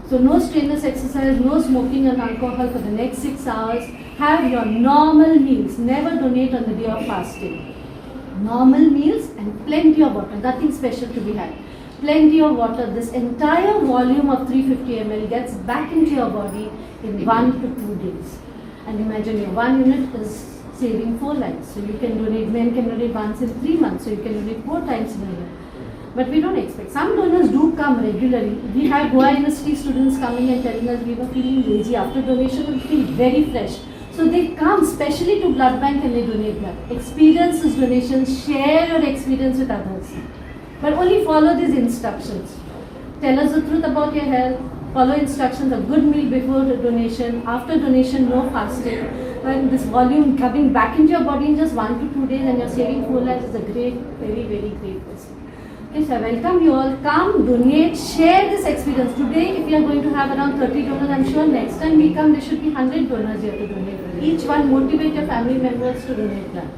So no strenuous exercise, no smoking and alcohol for the next 6 hours. Have your normal meals. Never donate on the day of fasting. Normal meals and plenty of water. Nothing special to be had. Plenty of water. This entire volume of 350 ml gets back into your body in 1 to 2 days. And imagine your 1 unit is saving four lives. So you can donate, men can donate once in 3 months, so you can donate four times in a year. But we don't expect. Some donors do come regularly. We have Goa University students coming and telling us we were feeling lazy. After donation, we feel very fresh. So they come specially to blood bank and they donate blood. Experience this donation, share your experience with others. But only follow these instructions. Tell us the truth about your health, follow instructions, a good meal before the donation, after donation, no fasting. When this volume coming back into your body in just 1 to 2 days and you're saving four lives is a great, very, very great blessing. Okay, so I welcome you all. Come, donate, share this experience. Today, if we are going to have around 30 donors, I'm sure next time we come, there should be 100 donors here to donate. Each one motivate your family members to donate blood.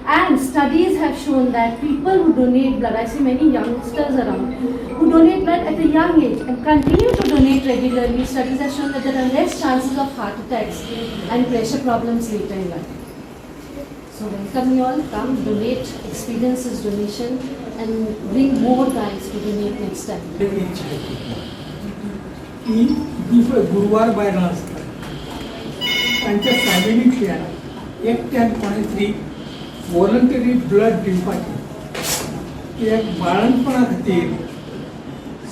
And studies have shown that people who donate blood, I see many youngsters around who donate blood at a young age and continue to donate regularly, studies have shown that there are less chances of heart attacks and pressure problems later in life. So welcome you all, come donate, experience this donation and bring more guys to donate next time. एक इच्छा आहे की जी पळय गुरवार बायलां आसता, तांच्या फॅमिलींतल्यान एकट्यान कोणें तरी वॉलंटरी ब्लड दिवपाचें, कित्याक बाळंतपणा खातीर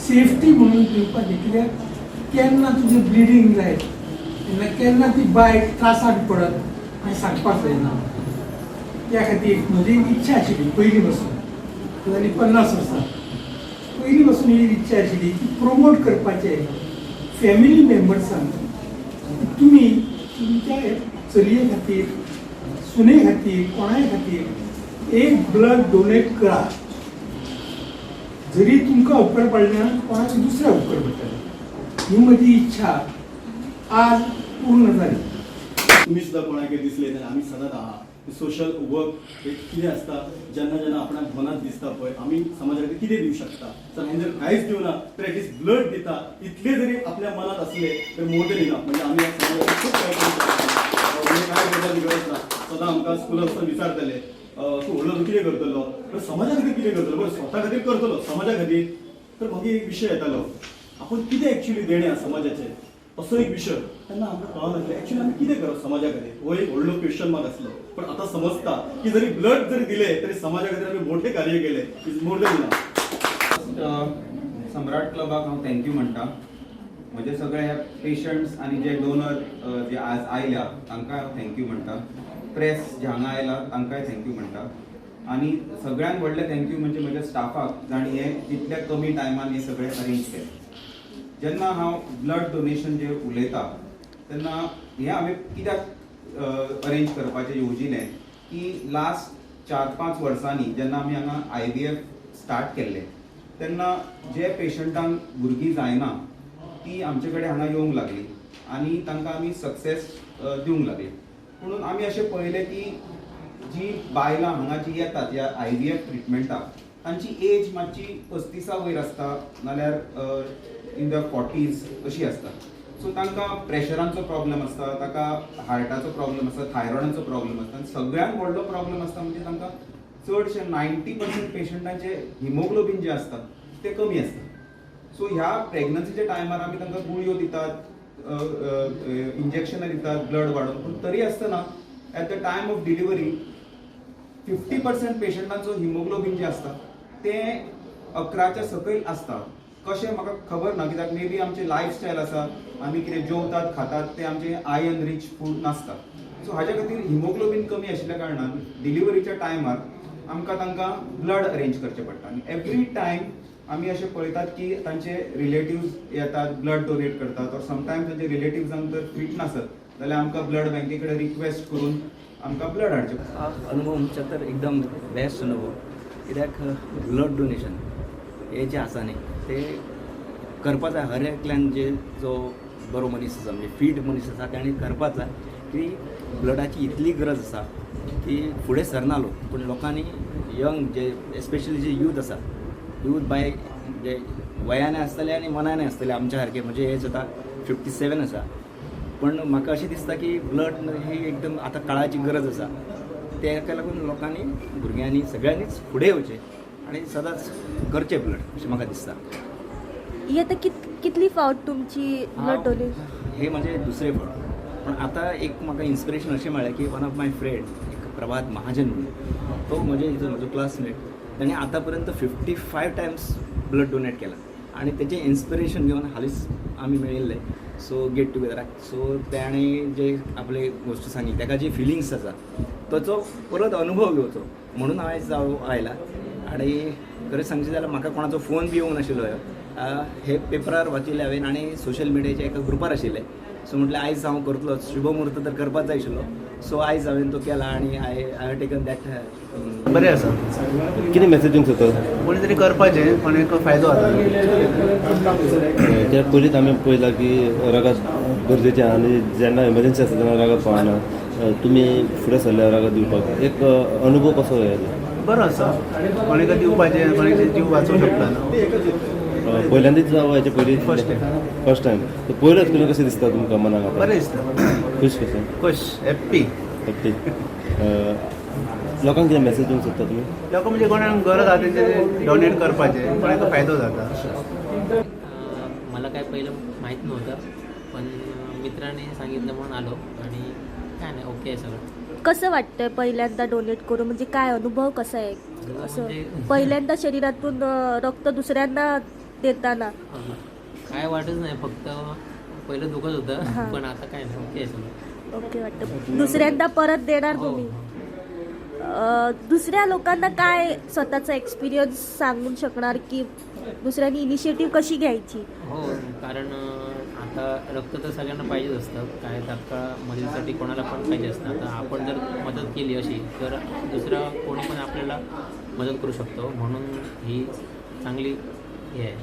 सेफ्टी म्हणून दिवपाचें. कित्याक केन्ना तुजें ब्लिडींग जायत तेन्ना केन्ना ती बायल त्रासाक पडत हें सांगपाक जायना. त्या खातीर म्हजी एक इच्छा आशिल्ली पयलीं पासून, जाली 50 वर्सां पयलीं पासून ही इच्छा आशिल्ली की प्रमोट करपाचें फॅमिली मेंबर्सांक, तुमी तुमच्या चलये खातीर, सुने खातीर, कोणाय खातीर एक ब्लड डोनेट करा. जरी तुमकां उपकार पडले ना, कोणाक दुसऱ्या उपकार पडटले. ही म्हजी इच्छा आज पूर्ण जाली. तुमी सुद्दां कोणाक दिसले जाल्यार आमी सदांच आहा. सोशल वर्क एक कितें आसता, जेन्ना जेन्ना आपणाक मनात दिसता पळय, आमी समाजा खातीर कितें दिवं शकता. तर हांवें जर कांयच दिवना तर एटलिस्ट ब्लड दिता इतले जरी आपल्या मनात असले तर मोर दॅन इनफ. म्हणजे आमी ह्या समाजाक खूब कांय करूंक शकता. म्हणजे काय करपाची गरज ना. सदां आमकां स्कुलाक वचून विचारताले, तूं व्हडलो जावन कितें करतलो? तर समाजा खातीर कितें करतलो? बरें, स्वता खातीर करतलो, समाजा खातीर? तर मागीर एक विशय येतालो, आपूण कितें एक्चुली देणें आसा समाजाचें, असो एक विशय. तेन्ना आमकां कळनासलें एक्चुअली आमी कितें करप समाजा खातीर. हो एक व्हडलो क्वेश्चन मार्क आसलो. पण आतां समजता की जरी ब्लड जरी दिले तरी समाजा खातीर आमी मोठें कार्य केलें, is more than enough. सम्राट क्लबाक हांव thank you म्हणटा. म्हजे सगळे पेशंट्स आनी जे डोनर जे आज आयल्या तांकां हांव thank you म्हणटा. प्रेस जे हांगा आयला तांकांय thank you म्हणटा. आनी सगळ्यात व्हडलें thank you म्हणजे म्हज्या स्टाफाक, जांणी हे जितल्या कमी टायमान हे सगळें अरेंज केलें. जेन्ना हांव ब्लड डोनेशन जे उलयता तेन्ना हें हांवें कित्याक अरेंज करपाचें येवजिलें की लास्ट 4-5 वर्सांनी जेन्ना आमी हांगा आयवीएफ स्टार्ट केल्लें तेन्ना जे पेशंटांक भुरगीं जायना ती आमचे कडेन हांगा येवंक लागली आनी तांकां आमी सक्सेस दिवंक लागले. पुणून आमी अशें पळयलें की जी बायलां हांगा जी येतात ह्या आयवीएफ ट्रिटमेंटाक, तांची एज मातशी 35 वयर आसता नाल्यार इन the forties अशी आसता. सो तांकां प्रेशरांचो प्रॉब्लम आसता, ताका हार्टाचो प्रॉब्लम आसता, थायरॉयडाचो प्रॉब्लम आसता आनी सगळ्यांत व्हडलो प्रॉब्लम आसता म्हणजे तांकां चडशे 90% पेशंटांचे हिमोग्लोबीन जे आसता ते कमी आसता. सो ह्या प्रेग्नन्सीच्या टायमार आमी तांकां गुळयो दितात, इंजेक्शनां दितात ब्लड वाडोवन, पूण तरी आसतना at the time of delivery 50% पेशंटांचो haemoglobin जे आसता तें 11च्या सकयल आसता. कशें म्हाका खबर ना, कित्याक मे बी आमचें लायफस्टायल आसा, आमी कितें जेवतात खातात तें आमचें आयर्न रीच फूड नासता. सो हाज्या खातीर हिमोग्लोबीन कमी आशिल्ल्या कारणान डिलिव्हरीच्या टायमार आमकां तांकां ब्लड अरेंज करचें पडटा. आनी एवरी टायम आमी अशें पळयतात की तांचे रिलेटिव्स येतात, ब्लड डोनेट करतात, ऑर समटायम्स तांचे रिलेटिव्सांक जर फिट नासत जाल्यार आमकां ब्लड बँके कडेन रिक्वेस्ट करून आमकां ब्लड हाडचें पडटा. अनुभव म्हणचे तर एकदम बेस्ट अनुभव, कित्याक ब्लड डोनेशन हे जें आसा न्ही ते करपा जाय हर एकल्यान. जे जो बरो मनीस आसा, म्हणजे फीट मनीस आसा, ताणें करपा जाय की ब्लडाची इतली गरज आसा की फुडें सरना लोक. पूण लोकांनी यंग जे एस्पेशली जे यूथ आसा, यूथ बाय म्हणजे वयाने आसतले आनी मनाने आसतले आमच्या सारके. म्हणजे एज आतां 57 आसा, पण म्हाका अशें दिसता की ब्लड ही एकदम आतां काळाची गरज आसा. तेका लागून लोकांनी, भुरग्यांनी, सगळ्यांनीच फुडें येवचें आनी सदांच करचें ब्लड, अशें म्हाका दिसता. ही आतां कितली फावट तुमची ब्लड डोनेशन? हे म्हजे दुसरे फावट, पण आतां एक म्हाका इन्स्पिरेशन अशें मेळ्ळें की वन ऑफ my friend, एक प्रभात महाजन म्हणून, तो म्हजे हितून म्हजो क्लासमेट, ताणें आतां पर्यंत 55 टायम्स ब्लड डोनेट केला आनी तेजें इन्स्पिरेशन घेवन हालींच आमी मेळिल्ले, सो गेट टुगेदराक. सो ताणें जे आपले गोश्ट सांगली, ताका जी फिलिंग्स आसा ताचो परत अनुभव घेवचो म्हणून आयज हांव आयला. आनी खरें सांगचें जाल्यार म्हाका कोणाचो फोन बी येवंक नाशिल्लो. हे पेपरार वाचिल्लें हांवें आनी सोशल मिडियाच्या एका ग्रुपार आशिल्लें. सो म्हटलें आयज हांव करतलोच, शुभ म्हूर्त तर करपाक जाय आशिल्लो. सो आयज हांवें तो केला आनी I have taken that. बरें आसा. कितें मॅसेज दिवंक सोदता? कोणी तरी करपाचें, पण एक फायदो जाता. कित्याक पयलींच आमी पळयलां की रगत गरजेचें आहा आनी जेन्ना एमर्जन्सी आसता तेन्ना रगत पावना. तुमी फुडें सरल्या रगत दिवपाक, एक अनुभव कसो येयलो? बरो आसा, कोणीक दिवपाचें, कोणाचे जीव वाचोवंक शकता न्हू. पयल्यांदीच जावं हेचे पयलीं? First time. First time. पयलो एक्सपिरियन्स कशें दिसता तुमकां मनाक आतां? बरें दिसता. खूश कशें? खुश, हॅप्पी. हॅप्पी. लोकांक कितें मॅसेज दिवंक सोदता तुमी? लोक म्हणजे कोणाक गरज आहा तेंचे डोनेट करपाचें, कोणाक फायदो जाता. मला काय पहिलं माहीत नव्हतं, पण मित्राने सांगितलं म्हणून आलो आणि काय नाही, ओके आहे सगळं. कसं वाटतंय पहिल्यांदा डोनेट करून? म्हणजे काय अनुभव कसा आहे असं पहिल्यांदा शरीरातून रक्त दुसऱ्यांना देताना? काय वाटच नाही, फक्त पहिलं दुखत होतं, पण आता काय नाही, ओके आहे सगळं. ओके वाटतं. दुसऱ्यांदा परत देणार हो. तुम्ही? दुसऱ्या लोकांना काय स्वतःचा एक्सपिरियन्स सांगू शकणार की दुसऱ्यांनी इनिशिएटिव्ह कशी घ्यायची? हो, कारण आता रक्त तर सगळ्यांना पाहिजेच असतं. काय तात्काळ मदतीसाठी कोणाला पण पाहिजे असतं. आता आपण जर मदत केली अशी तर दुसरा कोणी पण आपल्याला मदत करू शकतो, म्हणून ही चांगली हे आहे.